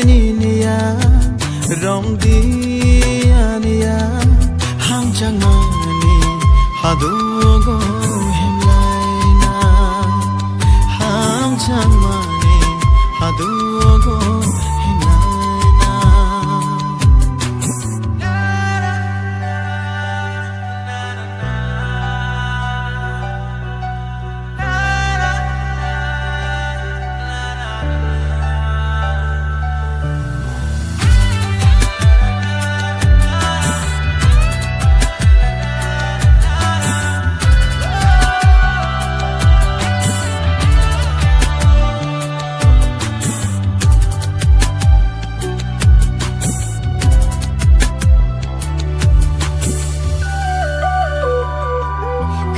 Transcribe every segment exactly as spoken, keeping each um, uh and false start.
Nini ya, romdi ani ya, hamjakmani hadugo himlaina, hamjakmani hadugo himlaina.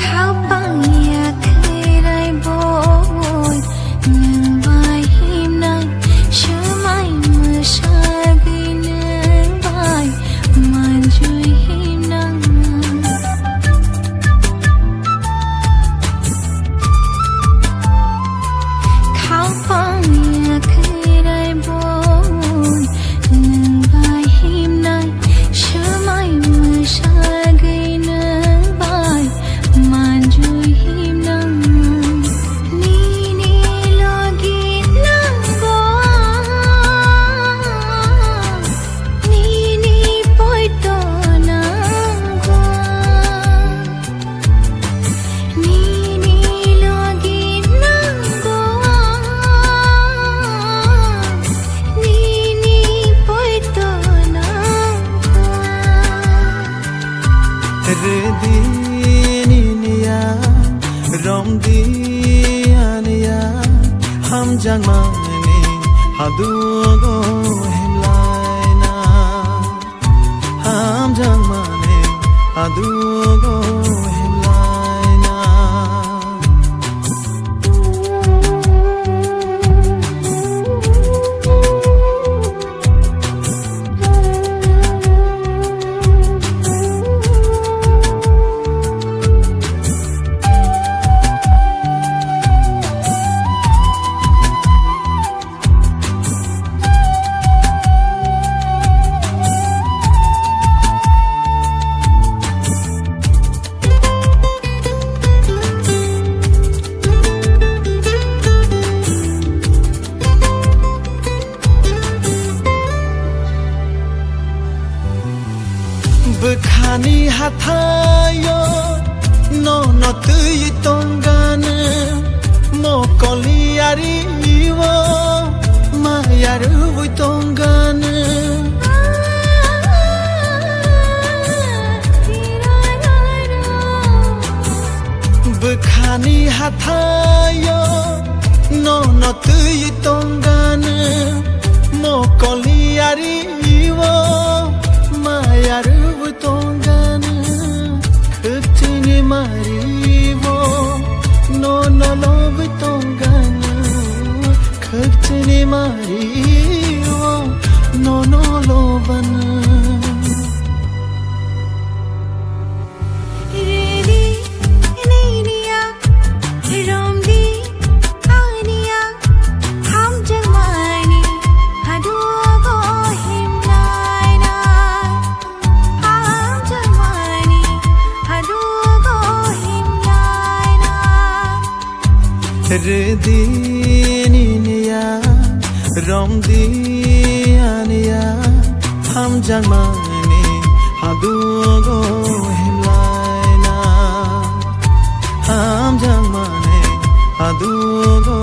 Khapang ya khairai boi, nwng bai himnai, swmai mwsagwi nwng bai manjui himnai. Khapang ya khairai boi, nwng bai himnai, swmai mwsagwi nwng bai manjui himnai. Nini logi nangbo ang, nini poito nangbo ang. Nini logi nangbo ang, nini poito nangbo ang. Rwdi nini ya, romdi ani ya, hamjakmani hadugo himlaina. Hamjakmani hadugo himlaina. Bwkhani hathaio nono twi tongani, mokoli ari o maya rwui tongani. Bwkhani hathaio nono twi tongani, mokoli ari o maya rwui tongani. Khwktwini mari o nono lobwi tongani, khwktwini mari o nono lobani. Rwdi nini ya, romdi ani ya, hamjakmani hadugo himlaina, hamjakmani hadugo himlaina. Rwdi nini ya, romdi ani ya, hamjakmani hadugo himlaina, hamjakmani hadugo